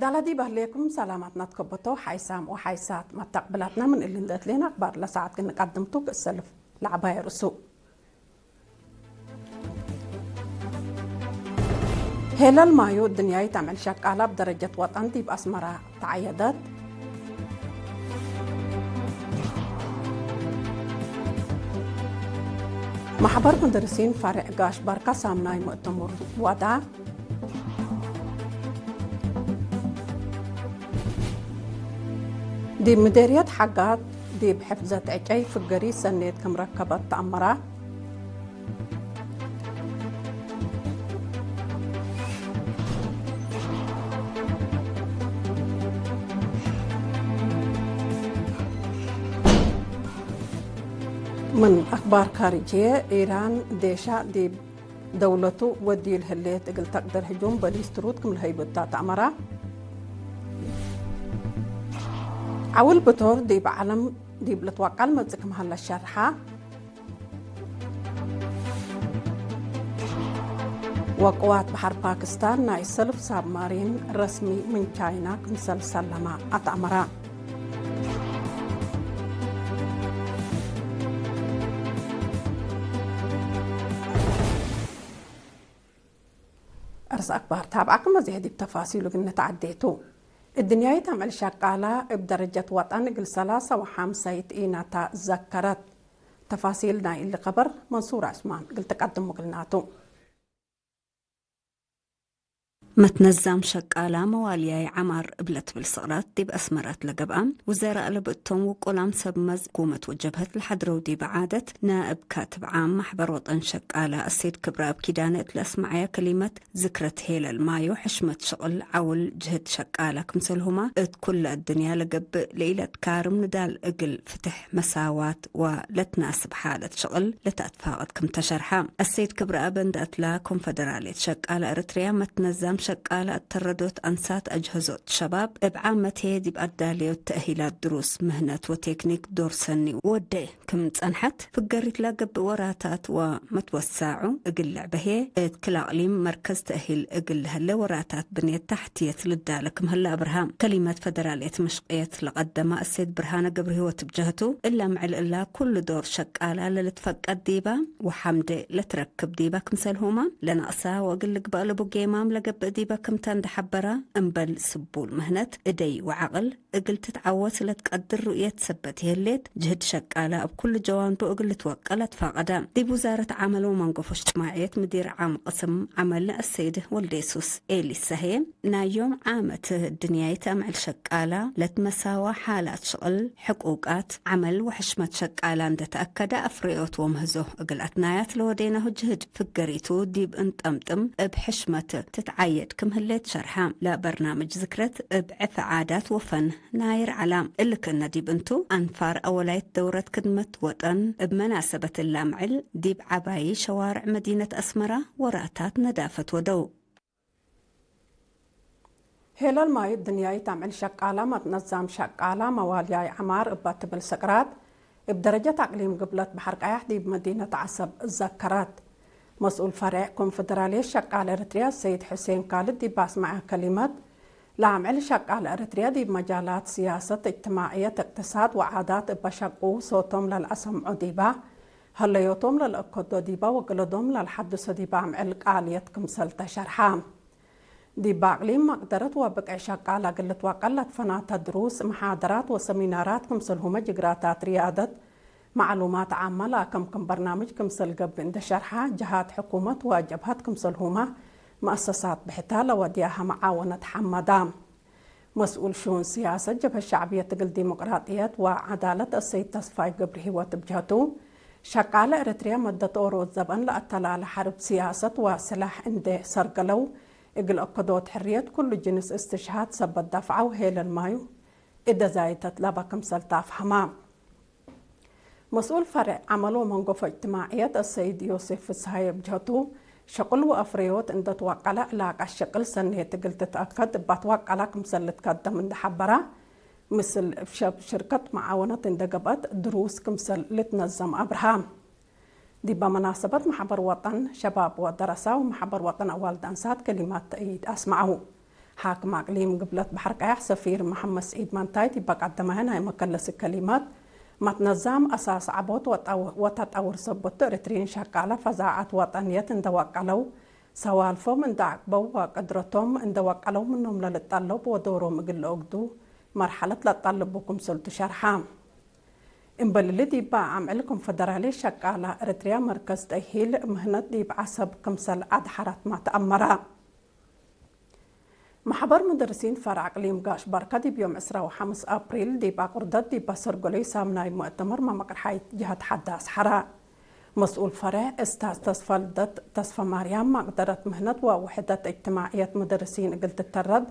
ኣላዲ ባህሌኩም ሰላማትና ትከበቶ ሓይሳም ወሓይሳት መተቕብላትና ምን እልን ደትሌና ኣኽባር ለሰዓት ክንቀድምቱ ክእሰልፍ ለዓባይ ርእሱ። ሄለል ማዩ ድንያይ ታምዕል ሸቃላ ብደረጀት ወጠን ዲብ ኣስመራ ተዓየደት። ማሕበር ሙደርሲን ፈርዕ ጋሽ ባርካ ሳምናይ ሙእተሙር ዋዳ። ዲብ ምደርየት ሓጋት ዲብ ሕፍዘት ዕጨይ ፍገሪ ሰኔት ከም ረከበት ተኣመራ። ምን ኣኽባር ካርጅየ፣ ኢራን ዴሻ ዲብ ደውለቱ ወዲል ህሌት እግል ተቅደር ህጁም በሊስትሩት ክም ለሀይበታ ተኣመራ። ዓውል ብቶር ዲብ ዓለም ዲብ ልትዋቃል መጽእ ክም ሀለ ሸርሓ። ወቅዋት በሐር ፓክስታን ናይ ሰልፍ ሳብማሪን ረስሚ ምን ቻይና ክምሰል ሰለማ ኣተኣመራ። እርስ ኣክባር ታብዓኩም መዚሕ ዲብ ተፋሲሉ ግን ንተዓዴቱ። እድንያይት ኣምዕል ሸቃላ እብ ደረጀት ወጠን እግል ሰላሳ ወሓምሳይት ኢናታ ዘከረት። ተፋሲል ናይ እሊ ከበር መንሱር ዑስማን እግል ተቀድሙ እግልናቱ። መትነዛም ሸቃላ መዋልያይ ዓማር እብለ ትብል ስቕራት ዲብ ኣስመራት ለገብኣ ውዘራእ ለብእቶም ውቁላም ሰብ መዝ ኩመት ወጀብሀት ለሓድረው ዲበ ዓደት ናእብ ካትብ ዓም ማሕበር ወጠን ሸቃላ እሴት ክብረኣብ ኪዳነ እት ለአስመዐያ ከሊመት ዝክረት ሄለል ማዮ ሕሽመት ሽቕል ዓውል ጅህድ ሸቃላ ክምሰልሁማ እት ኩለ እድንያ ለገብእ ለኢለትካርም ንዳል እግል ፍትሕ መሳዋት ወለትናስብ ሓለት ሽቕል ለተኣትፋቐት ክም ተሸርሓ። እሴት ክብረኣብ እንዳ እትላ ኮንፈደራልየት ሸቃላ ኤረትርያ መትነዛም ሸቃላ እተረዶት ኣንሳት ኣጅሀዞት ሸባብ እብ ዓመት ህየ ዲብ ኣዳልዮት ተእሂላት ድሩስ ምህነት ወቴክኒክ ዶር ሰኒ ወደ ክም ጸንሐት፣ ፍገሪት ለገብእ ወራታት ወመትወሳዑ እግል ልዕበ ህየ፣ እት ክል ኣቅሊም መርከዝ ተእሂል እግል ለሀለ ወራታት ብንየት ታሕትየት ልዳለ ክም ህለ ኣብርሃ። ከሊመት ፈደራልየት ምሽቅየት ለቀደማ እሴት ብርሃነ ገብረህይወት ብጀህቱ፣ እላ ምዕል እላ ኩሉ ዶር ሸቃላ ለልትፈቀድ ዲባ ወሓምደ ለትረክብ ዲባ ክምሰልሁማ፣ ለነቅሳ ወእግል ልግባእ ለቡ ጌማም ለገብእ ዲባ ክምታ እንደሓበራ፣ እምበል ስቡል ምህነት እደይ ወዓቅል እግል ትትዓወት ለትቀድር ሩእየት ሰበት ይህሌት፣ ጅህድ ሸቃላ እብ ኩሉ ጀዋንቡ እግል ልትወቀል ኣትፋቀዳ። ዲብ ውዛረት ዓመል ወመንጎፎ እጅትማዕየት ምዲር ዓም ቅስም ዓመል እሰይድ ወልደየሱስ ኤሊሳ ህዬ፣ ናይ ዮም ዓመት እድንያይት ኣምዕል ሸቃላ ለትመሳዋ ሓላት ሽቅል፣ ሕቁቃት፣ ዓመል ወሕሽመት ሸቃላ እንደ ተኣከደ ኣፍረዮት ወምህዞ እግል ኣትናያት ለወዴናሁ ጅህድ ፍገሪቱ ዲብ እንጠምጥም እብ ሕሽመት ትትዓየድ ክም ህሌት ሸርሓ። ለበርናምጅ ዝክረት እብ ዕፍ ዓዳት ወፈን ናይር ዓላ። እሊ ክእነ ዲብ እንቱ፣ ኣንፋር ኣወላይት ደውረት ክድመት ወጠን፣ እብ መናሰበት እላ ምዕል፣ ዲብ ዓባዪ ሸዋርዕ መዲነት ኣስመራ፣ ወራታት ነዳፈት ወደው። ሄለል ማይ ድንያይት ኣምዕል ሸቃላ መትነዛም ሸቃላ መዋልያይ ዐማር እባ ትብል ስቅራት፣ እብ ደረጀት ኣቅሊም ግብለት በሐር ቀያሕ ዲብ መዲነት ዐሰብ ዘከረት። መስኡል ፈሬዕ ኮንፈደራልየት ሸቃል ኤረትርያ ሰይድ ሑሴን ካልድ ዲብ ኣስመዐ ከሊመት፣ ለአምዕል ሸቃል ኤረትርያ ዲብ መጃላት ስያሰት፣ እጅትማዕየት፣ እቅትሳድ ወዓዳት እበ ሸቁ ሶቶም ለልአሰምዖ ዲባ፣ ሀለዮቶም ለልአከዶ ዲባ ወገለዶም ለልሐድሶ ዲባ አምዕል ቃልየት ክምሰል ተሸርሐ። ዲብ አቅሊም መቅደረት ወብቅዕ ሸቃል እግል ልትወቀል ለትፈናተ ድሩስ፣ መሓደራት ወሰሚናራት ክምሰልሁመ ጅግራታት ርያደት መዕሉማት ዓመ ለአከምክም በርናምጅ ክምሰል ገብእ እንደ ሸርሐ ጀሃት ሕኩመት ወጀብሀት ክምሰልሁመ መአሰሳት ብሕተ ለወድያሀ መዓወነት ሐመዳ። መስኡል ሹኡን ስያሰት ጀብሀት ሸዕብየት እግል ዲሞቅራጥየት ወዐዳለት አሰይድ ተስፋይ ገብረሂወት እብ ጀህቱ፣ ሸቃለ ኤረትርያ መደት ኦሮት ዘበን ለአተላለ ሐርብ ስያሰት ወስላሕ እንዴ ሰርገለው፣ እግል አከዶት ሕርየት ኩሉ ጅንስ እስትሽሃድ ሰበት ደፍዐው ሄለል ማዩ እደ ዛይተት ለበ ክምሰል ተአፍሀማ። መስኡል ፈሬዕ ዐመል ወመንጎፎ እጅትማዕየት አሰይድ ዮሴፍ ፍስሃየ እብ ጀህቱ፣ ሸቁል ወአፍረዮት እንደ ትወቀለ ዕላቃት ሸቅል ሰኔት እግል ትትአከድ እባ ትወቀላ ክምሰል ልትከደም እንደ ሐበራ፣ ምስል እብ ሸብ ሽርከት መዓወነት እንደ ገብአት ድሩስ ክምሰል ልትነዘም አብርሃ። ዲበ መናሰበት መሕበር ወጠን ሸባብ ወደረሳ ወመሕበር ወጠን አዋልድ አንሳት ከሊማት ተእይድ አስመዐው። ሓክም ኣቅሊም ግብለት ባሕር ቀያሕ ሰፊር መሓመድ ስዒድ ማንታይ ዲባ ቀዳማይ ናይ መከለሲ ከሊማት፣ ማትነዛም ኣሳስ ዓቦት ወጣው-፣ ወታጣውር ሰቦት ኤርትሪን ሸቃላ ፈዛዓት ወጠንየት እንደወቀለው፣ ሰዋልፎም እንዳዓቅበው ወቅድረቶም እንደወቀለው ምኖም ለልጣለው ወዶሮም እግል ኦግዱ መርሓለት ለጣለቡ ክምሰልቱ ሸርሓ። እምበልሊ ዲባ ኣምዕል ኮንፈደራሊ ሸቃላ ኤርትሪያ መርከዝ ተሂል ምህነት ዲብ ዓሰብ ክምሰል ኣድሓራት ማተኣመራ። ማሕበር ሙደርሲን ፈርዕ ኣቅሊም ጋሽ ባርካ ዲብ ዮም ዕስራ ወሓምስ ኣፕሪል ዲብ ኣቁርደት ዲብ ኣሰርገሎይ ሳምናይ ሙእተመር መመቅርሓይት ጅሃት ሓዳ ኣስሓራ። መስኡል ፈርዕ እስታዝ ተስፋ ልደት ተስፋ ማርያም ማቅደረት ምህነት ወውሕደት እጅትማዕየት ሙደርሲን እግል ትተረድ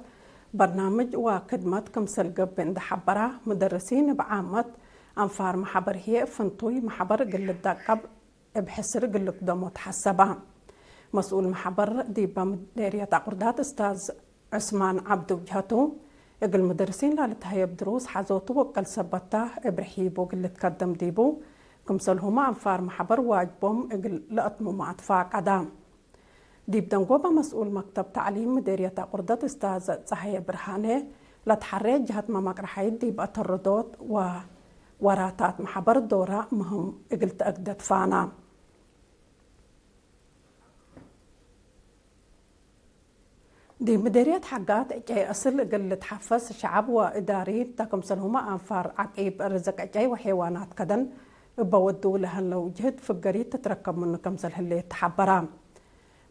በርናምጅ ወክድመት ክምሰል ገብእ እንደሓበራ፣ ሙደርሲን እብ ዓመት ኣንፋር ማሕበር ህዬ ፍንቱይ ማሕበር እግል ልዳቀብ እብ ሕስር እግል ልክደሞ ተሓሰባ። መስኡል ማሕበር ዲበ ምዴርየት ኣቁርዳት እስታዝ ዑስማን ዓብዱ ብጅሀቱ፣ እግል ሙደርሲን ላልትሀየብ ድሩስ ሓዞቱ ወቀል ሰበታ እብ ርሒቡ እግል ልትከደም ዲቡ፣ ክምሰልሁመ ኣንፋር ማሕበር ዋጅቦም እግል ለአትሙሙ ኣትፋቀዳ። ዲብ ደንጎበ መስኡል መክተብ ተዕሊም ምዴርየት ኣቁርደት እስታዝ ጸሃየ ብርሃነ፣ ለትሓሬ ጅሀት መመቅርሓይት ዲብ ኣተረዶት ወወራታት ማሕበር ዶራ ምህም እግል ተአግደት ፋና። ዲብ ምዴርየት ሓጋት ዕጨይ እስል እግል ልትሓፈስ ሸዓብ ወእዳሪ ተክምሰልሁመ ኣንፋር ዓቂብ ርዝቅ ዕጨይ ወሔዋናት ከደን እበ ወዱ ለሀለው ጅህድ ፍገሪት ትትረከብ ምኑ ክምሰል ህሌት ተሓበራ።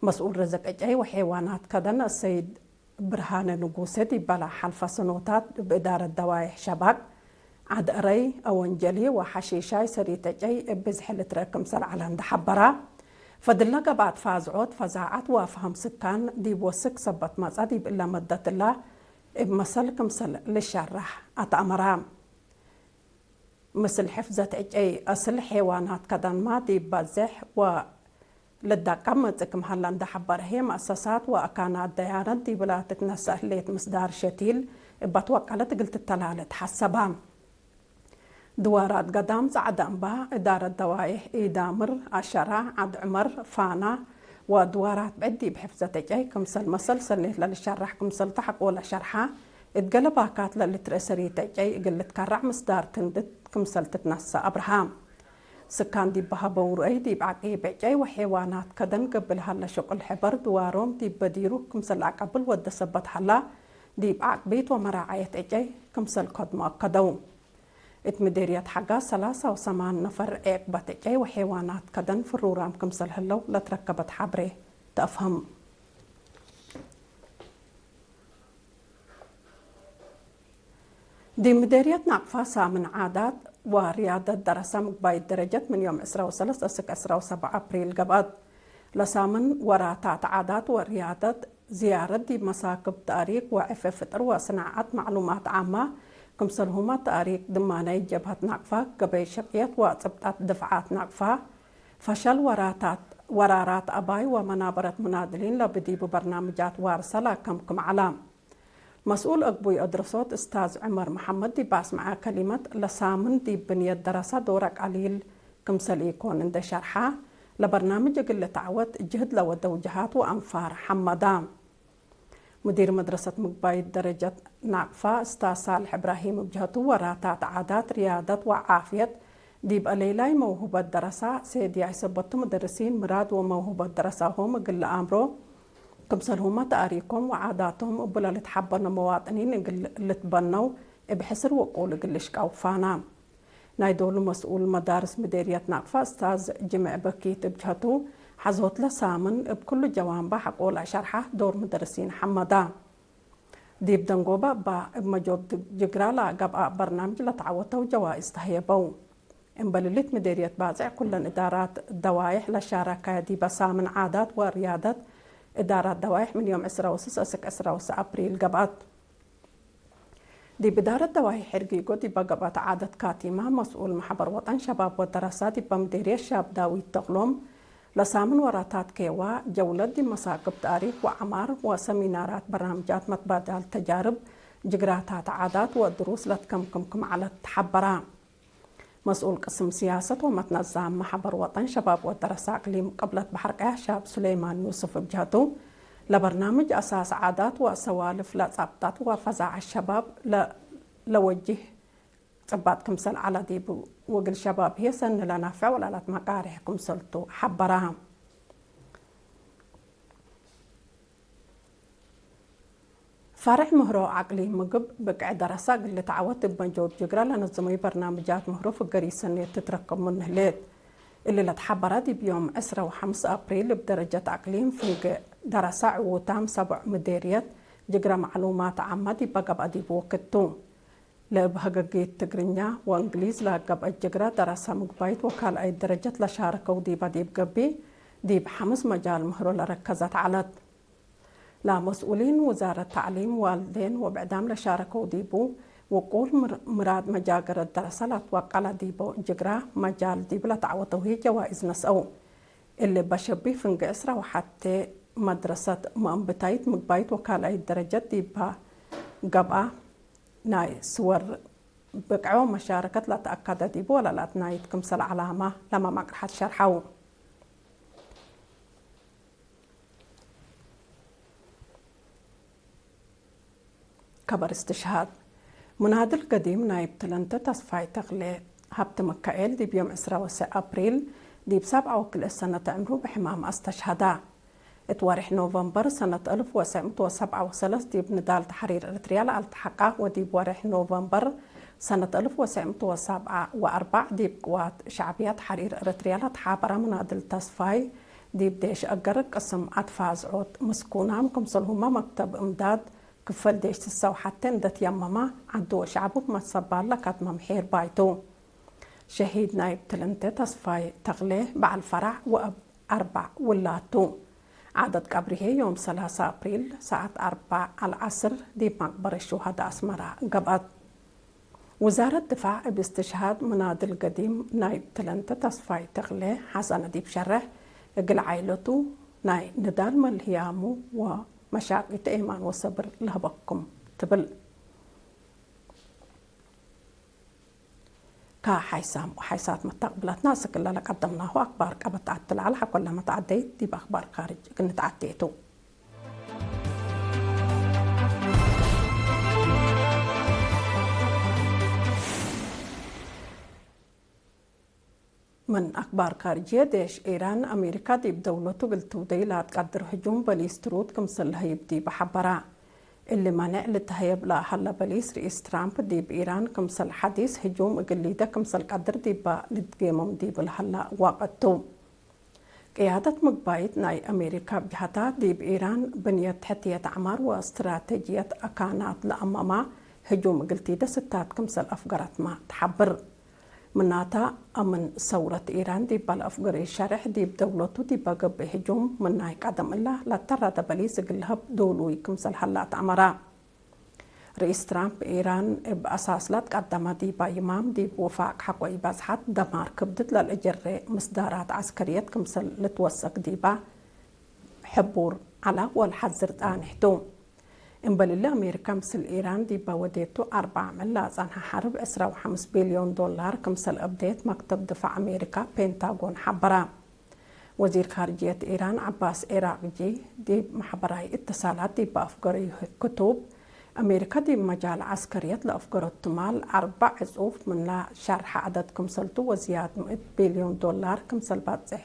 መስኡል ርዝቅ ዕጨይ ወሔዋናት ከደን ሰይድ ብርሃነ ንጉሰ ዲበላ ሓልፋ ሰኖታት ብእዳረት ደዋይሕ ሸባግ ዓድ እረይ፣ ኣወንጀሊ ወሓሺሻይ ሰሪት ዕጨይ እብ ብዝሒ ልትረ ክምሰል ዐለ እንደሓበራ፣ ፈድለ ገብኣት ፋዝዖት ፈዛዓት ወፍሀም ስካን ዲብ ወስክ ሰበት መጻ ዲብ እለ መደት እላ እብ መሰል ክምሰል ልሸራሕ ኣተኣመራ። ምስል ሕፍዘት ዕጨይ እስል ሔዋናት ከደንማ ዲብ በዝሕ ወልዳቀብ መጽእ ክም ሀለ እንደሐበረ ህዬ፣ መአሰሳት ወአካናት ደያነት ዲብላ ትትነሰእ ህሌት ምስዳር ሸቲል እባ ትወቀለት እግል ትተላለ ተሐሰባ። ድዋራት ገዳም ጸዕዳ እምባ፣ እዳረት ደዋይሕ ኢዳምር፣ አሸራ፣ ዓድ ዕመር፣ ፋና ወድዋራት ብዕድ ዲብ ሕፍዘት ዕጨይ ክምሰል መሰል ሰኔት ለልሸራሕ ክምሰል ተሐቆለ ሸርሓ፣ እት ገለ ባካት ለልትርኤ ሰሪት ዕጨይ እግል ልትከረዕ ምስዳር ክንድት ክምሰል ትትነሰእ አብርሃ። ስካን ዲብ በሀበው ርአይ ዲብ ዓቂብ ዕጨይ ወሔዋናት ከደን ገብእ ለሀለ ሸቁል ሕበር ድዋሮም ዲብ በዲሩ ክምሰል አቀብል ወደ ሰበት ሀላ፣ ዲብ ዓቅቢት ወመራዓየት ዕጨይ ክምሰል ከድሞ አከደው። እት ምዴርየት ሐጋ ሰላሳ ወሰማን ነፈር ዔቅበት ዕጨይ ወሔዋናት ከደን ፍሩራም ክምሰል ህለው ለትረከበት ሐብሬ ተአፍህም። ዲብ ምዴርየት ናቅፋ ሳምን ዓዳት ወርያደት ደረሳ ምግባይት ደረጀት ምን ዮም ዕስራ ወሰለስተ እስክ ዕስራ ወሰብዓ አፕሪል ገብአት። ለሳምን ወራታት ዓዳት ወርያደት ዝያረት ዲብ መሳክብ ተእሪክ ወዕፌ ፍጥር ወስናዓት ማዕሉማት ዓማ፣ ክምሰልሁመ ተእሪክ ድማናይ ጀብሀት ናቅፋ፣ ገበይ ሸቅየት ወጽብጣት ድፍዓት ናቅፋ፣ ፈሸል ወራታት፣ ወራራት አባይ ወመናበረት ሙናድሊን ለብዲቡ በርናምጃት ዋርሰ ለአከምክም ዐላ። መስኡል አግቡይ አድረሶት እስታዝ ዑመር መሐመድ ዲብ አስመዐ ከሊመት፣ ለሳምን ዲብ ብንየት ደረሳ ዶረ ቀሊል ክምሰል ኢኮን እንዴ ሸርሓ፣ ለበርናምጅ እግል ልትዓወት ጅህድ ለወደው ጀሃት ወአንፋር ሐመዳ። ሙዲር መድረሰት ምግባይት ደረጀት ናቅፋ እስታዝ ሳልሕ እብራሂም እብ ጀህቱ፣ ወራታት ዓዳት፣ ርያደት ወዓፍየት ዲብ አሌላይ መውሁበት ደረሳ ሴድያይ ሰበቱ ሙደርሲን ምራድ ወመውሁበት ደረሳሆም እግል ለአምሮ፣ ክምሰልሁመ ተእሪኮም ወዓዳቶም እቡ ለልትሐበነ መዋጥኒን እግል ልትበነው እብ ሕስር ወቁል እግል ልሽቃው ፋና። ናይ ዶሉ መስኡል መዳርስ ምዴርየት ናቅፋ እስታዝ ጅምዕ በኪት እብ ጀህቱ፣ ሐዞት ለሳምን እብ ክሉ ጀዋንባ ሐቆላ ሸርሓ ዶር ሙደርሲን ሐመዳ። ዲብ ደንጎበ እባ እብ መጆብ ጅግራ ለገብአ በርናምጅ ለተዐወተው ጀዋኢዝ ተህየበው። እምበልሊት ምዴርየት ባጽዕ ኩለን እዳራት ደዋይሕ ለሻረከ ዲበ ሳምን ዓዳት ወርያደት እዳራት ደዋይሕ ምን ዮም ዕስራ ወስስ እስክ ዕስራ ወስስ አፕሪል ገብአት። ዲብ እዳረት ደዋይሕ ሕርጊጎ ዲበ ገብአት ዓደት ካቲማ መስኡል መሕበር ወጠን ሸባብ ወደረሳ ዲበ ምዴርየት ሻብ ዳዊት ተክሎም፣ ለሳምን ወራታት ኬዋ፣ ጀውለት ዲብ መሳክብ ተእሪክ ወዐማር ወሰሚናራት በርናምጃት መትባዳል ተጃርብ፣ ጅግራታት ዓዳት ወድሩስ ለትከምክም ክም ዐለት ተሐበራ። መስኡል ቅስም ስያሰት ወመትነዛም መሕበር ወጠን ሸባብ ወደረሳ አቅሊም ቅብለት በሐር ቀያሕ ሻብ ሱሌማን ዩስፍ እብ ጀህቱ፣ ለበርናምጅ አሳስ ዓዳት ወሰዋልፍ ለጸብጠት ወፈዛዕ ሸባብ ለወጅህ ጽባጥ ክምሰል ዐለ ዲብ ወግል ሸባብ ህዬ ሰኒ ለናፍዕ ወላላት መቃርሕ ክምሰልቱ ሐበራ። ፈርዕ ምህሮ አቅሊም ምግብ ብቅዕ ደረሳ እግል ልትዓወት እብ መንጀውብ ጅግረ ለነዘመዩ በርናምጃት ምህሮ ፍገር ኢሰኔት ትትረከብ ምን ህሌት። እሊ ለትሐበረ ዲብ ዮም ዕስራ ወሐምስ አፕሪል እብ ደረጀት አቅሊም ፍንግዕ ደረሳ ዕዉታም ሰብዕ ምዴርየት ጅግረ መዕሉማት ዓመ ዲበ ገብአ ዲብ ወክድ ቱ። ለእብ ሀገጊት ትግርኛ ወእንግሊዝ ለገብአት ጅግረ ደረሳ ምግባይት ወካልአይት ደረጀት ለሻረከው ዲበ ዲብ ገብእ ዲብ ሐምስ መጃል ምህሮ ለረከዘት ዐለት። ለመስኡሊን ውዛረት ተዕሊም ዋልዴን ወብዕዳም ለሻረከው ዲቡ፣ ውቁል ምር-፣ ምራድ መጃገረት ደረሰ ለትወቀለ ዲቦ ጅግራ መጃል ዲብ ለተዐወተው ህይ ጀዋኢዝ ነስአው። እሊ በሸቢ ፍንጌ ዕስራ ወሐቴ መድረሰት መእንብታይት ምግባይት ወካልአይት ደረጀት ዲባ ገብአ ናይ ስወር ብቅዖ መሻረከት ለተአከደ ዲቡ ወለላት ናይት ክምሰል ዐላማ ለመ መቅርሐት ሸርሐው። ከበር እስትሽሃድ ሙናድል ገዲም ናይብ ትለንተ ተስፋይ ተኽለ ሃብተ መካኤል ዲብ ዮም ዕስራ ወሰዕ አፕሪል ዲብ ሰብዓ ወክልኤ ሰነት ዕምሩ ብሕማም አስተሽሃዳ። እት ወርሕ ኖቨምበር ሰነት አልፍ ወሰዕ ምእት ወሰብዓ ወሰለስ ዲብ ንዳል ተሕሪር ኤረትርያ ለአልተሐቀ ወዲብ ወርሕ ኖቨምበር ሰነት አልፍ ወሰዕ ምእት ወሰብዓ ወአርባዕ ዲብ ቅዋት ሸዕብያ ተሕሪር ኤረትርያ ለተሓበረ ሙናድል ተስፋይ ዲብ ዴሽ አገር ቅስም አድፋ አዝዖት ምስኩናም ክምሰልሁመ መክተብ እምዳድ ክፈል ዴሽ ስሳ ወሐቴ እንደ ትየመመ ዐዱ ወሸዕቡ ክመሰባል ለከትመ ምሒር ባይቱ። ሸሂድ ናይብ ትልንተ ተስፋይ ተኽሌ በዓል ፈራዕ ወእብ አርባዕ ውላቱ። ዓደት ቀብሪሄ ዮም ሰላሳ አፕሪል ሰዓት አርባዕ አልዓስር ዲብ መቅበረት ሹሃዳ አስመራ ገብአት። ውዛረት ድፋዕ እብ እስትሽሃድ ሙናድል ገዲም ናይብ ትለንተ ተስፋይ ተኽለ ሐሰነ ዲብ ሸርሕ፣ እግል ዓይለቱ ናይ ንዳል መልህያሙ ወመሻቂት ኤማን ወሰብር ለህበኩም ትብል። ከሓይሳም ወሓይሳት መተቅብለትና፣ እስክለ ለቀደምናሁ አክባር ቀበት አትልዓል ሐኮለ መትዓደይት ዲብ አክባር ካርጅ እግል ንትዓዴ ቱ። ምን አክባር ካርጅየ፣ ዴሽ ኢራን፣ አሜሪካ ዲብ ደውለቱ እግል ትውደይ ለአትቀድር ህጁም በሊስ ትሩድ ክምሰል ለሀይብ ዲበ ሐበራ። እሊ መኔዕ ልትሀየብ ለሀለ በሊስ ርኢስ ትራምፕ ዲብ ኢራን ክምሰል ሐዲስ ህጁም እግል ሊደ ክምሰል ቀድር ዲበ ልድጌሞም ዲብ ለሀለ ወቅት ቱ። ቅያደት ምግባይት ናይ አሜሪካ እብ ጀሀታ ዲብ ኢራን ብንየት ሕትየት አዕማር ወእስትራቴጅየት አካናት ለአመማ ህጁም እግል ቲደ ስታት ክምሰል አፍገረትመ ተሐብር። ምናተ፣ አምን ሰውረት ኢራን ዲበ ለአፍገረዩ ሸርሕ ዲብ ደውለቱ ዲበ ገብእ ህጁም ምን ናይ ቀደም እለ ለተረደ በሊስ እግል ለሀብ ዶሉይ ክምሰል ሀለ አትአመረ። ርኢስ ትራምፕ፣ ኢራን እብ አሳስ ለትቀደመ ዲበ ይማም ዲብ ውፋቅ ሐቆ ኢበዝሐት ደማር ክብድት ለልአጀሬ ምስዳራት ዐስከርየት ክምሰል ልትወሰክ ዲበ ሕቡር ዐለ ወለሐዝር ጣኒሕ ቱ። እምበል እሊ፣ አሜሪካ ምስል ኢራን ዲበ ወዴቱ አርበዕ ዓመት ለአጸንሐ ሐርብ ዕስራ ወሐምስ ቢልዮን ዶላር ክምሰል አብዴት መክተብ ድፋዕ አሜሪካ ፔንታጎን ሐበረ። ወዚር ካርጅየት ኢራን ዐባስ ዒራቅጂ ዲብ መሕበራይ እትሳላት ዲበ አፍገረዩ ክቱብ፣ አሜሪካ ዲብ መጃል ዐስከርየት ለአፍገረቱ ማል አርበዕ ዕጹፍ ምነ ሸርሐ ዐደድ ክምሰልቱ ወዝያድ ምእት ቢልዮን ዶላር ክምሰል ባጽሕ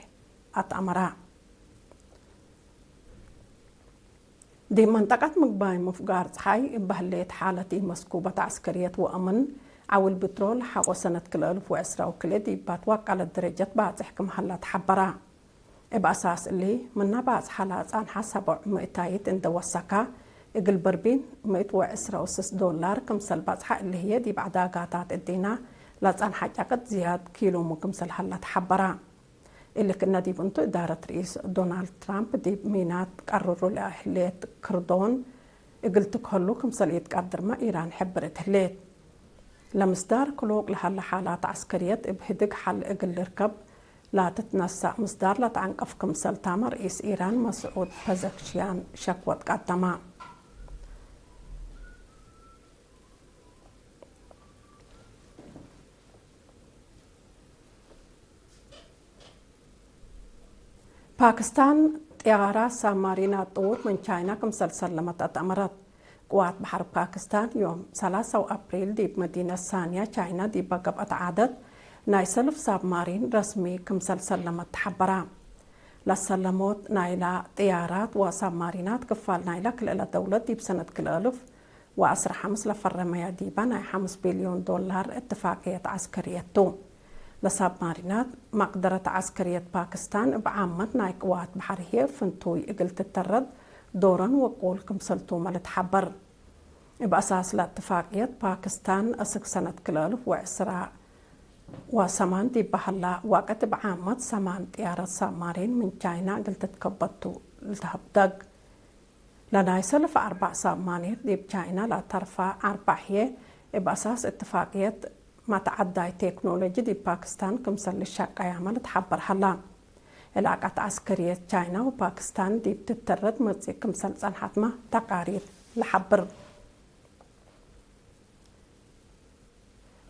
አትአመረ። ዲብ መንጠቀት ምግባይ ምፍጋር ጸሓይ እበ ህሌት ሓለት ኢመስኩበት ዐስከርየት ወአምን፣ ዐውል ብትሮል ሐቆ ሰነት ክልኤ አልፍ ወዕስራ ወክልኤ ዲብ ባትዋቀለት ደረጀት ባጽሕ ክም ሀላ ተሐበራ። እብ አሳስ እሊ፣ ምነ ባጽሓ ለአጻንሐ ሰቦዕ ምእታይት እንደ ወሰካ፣ እግል በርቢን ምእት ወዕስራ ወስስ ዶላር ክምሰል ባጽሓ እሊ ህዬ ዲብ ዐዳጋታት እዲና ለአጻንሐ ጨቅጥ ዝያድ ኪሉሙ ክምሰል ሀላ ተሐበራ። እሊ ክእነ ዲብ እንቱ፣ እዳረት ርኢስ ዶናልድ ትራምፕ ዲብ ሚናት ቀርሩ ለህሌት ክርዶን እግል ትክሀሉ ክምሰል ኢትቀድርመ ኢራን ሕብር እት ህሌት። ለምስዳር ክሉቅ ለሀለ ሓላት ዐስከርየት እብ ህድግ ሐል እግል ልርከብ ላትትነሳእ ምስዳር ለትዐንቅፍ ክምሰል ታመ ርኢስ ኢራን መስዑድ ፐዘክሽያን ሸክወት ቀደመ። ፓክስታን ጥያራ ሳብማሪን ኣጥውር ምን ቻይና ክምሰል ሰለመት ኣተእመረት። ቅዋት ባሕር ፓክስታን ዮም ሰላሳ ኣፕሪል ዲብ መዲነት ሳንያ ቻይና ዲባ ገብአት ዓደት ናይ ሰልፍ ሳብማሪን ረስሚ ክምሰል ሰለመት ተሓበራ። ለሰለሞት ናይላ ጥያራት ወሳብማሪናት ክፋል ናይላ ክልእለ ደውለት ዲብ ሰነት ክልእልፍ ወዐስራ ሓምስ ለፈረመያ ዲባ ናይ ሓምስ ቢልዮን ዶላር እትፋቅየት ዐስከርየት ቱ። ለሳብማሪናት መቅደረት ዐስከርየት ፓክስታን እብ ዓመት ናይ ቅዋት ባሕር ህዬ ፍንቱይ እግል ትተረድ ዶረን ወቁል ክምሰልቱመ ልትሓበር። እብ አሳስ ለእትፋቅየት ፓክስታን እስክ ሰነት ክልእልፍ ወዐስራ ወሰማን ዲብ በሀላ ዋቅት እብ ዓመት ሰማን ጥያረት ሳብማሪን ምን ቻይና እግል ትትከበቱ ልትሀብደግ። ለናይ ሰልፍ አርባዕ ሳብማኒር ዲብ ቻይና ለአተርፋ አርባዕ ህዬ፣ እብ አሳስ እትፋቅየት መትዓዳይ ቴክኖሎጂ ዲብ ፓክስታን ክምሰል ልሻቀያመ ልትሓበር ሀላ። ዕላቀት ዐስከርየት ቻይና ወፓክስታን ዲብ ትተረድ መጽእ ክምሰል ጸንሐትመ ተቃሪር ለሐብር።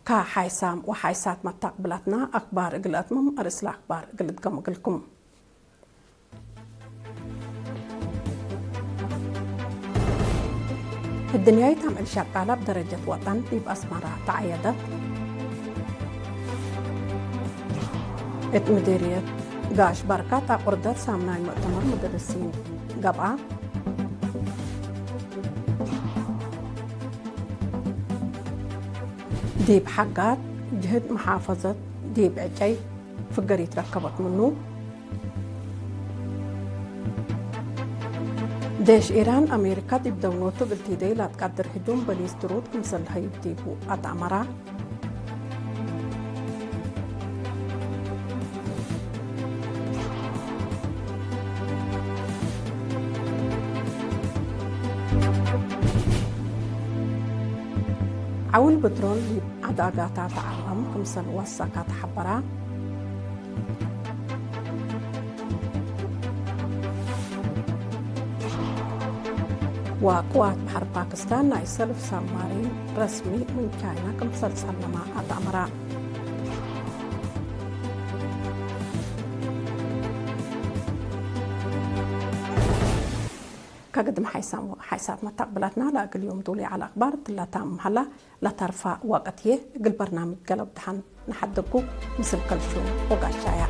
ከሓይሳም ወሓይሳት መታቅብላትና አክባር እግል አትምም፣ አርእስ ለአክባር እግል እድገም እግልኩም። እድንያይት አምዕል ሸቃላ ብደረጀት ወጠን ዲብ አስመራ ተዓየደት። እት ምዲርየት ጋሽ ባርካ ጣቁርደት ሳምናይ ሙእተመር ሙደርሲን ገብአ። ዲብ ሓጋት ጅህድ መሓፈዘት ዲብ ዕጨይ ፍገሪት ረከበት ምኑ። ዴሽ ኢራን አሜሪካ ዲብ ደውኖቱ እግል ቲደይ ላትቃድር ህጁም በሊስት ሩድ ክምሰል ለሀይብ ዲቡ አትአመራ። ዐውል ብትሮል ዲብ ዐዳጋታት ዓለም ክምሰል ወሰከ ተሐበራ። ወቅዋት በሐር ፓክስታን ናይ ሰልፍ ሳብማሪን ረስሚ ምን ቻይና ክምሰል ሰለማ አትአመራ። ከግድም ሓይሳም-፣ ሓይሳት መታቅብላትና ለእግል ዮም ዱሊ ዐለ አክባር ትላታ እምሃላ ለተርፋ ወቅት ህዬ እግል በርናምጅ ገለብ ደሓን ንሓድጉ ምስል ከልሹ ወጋሻያ።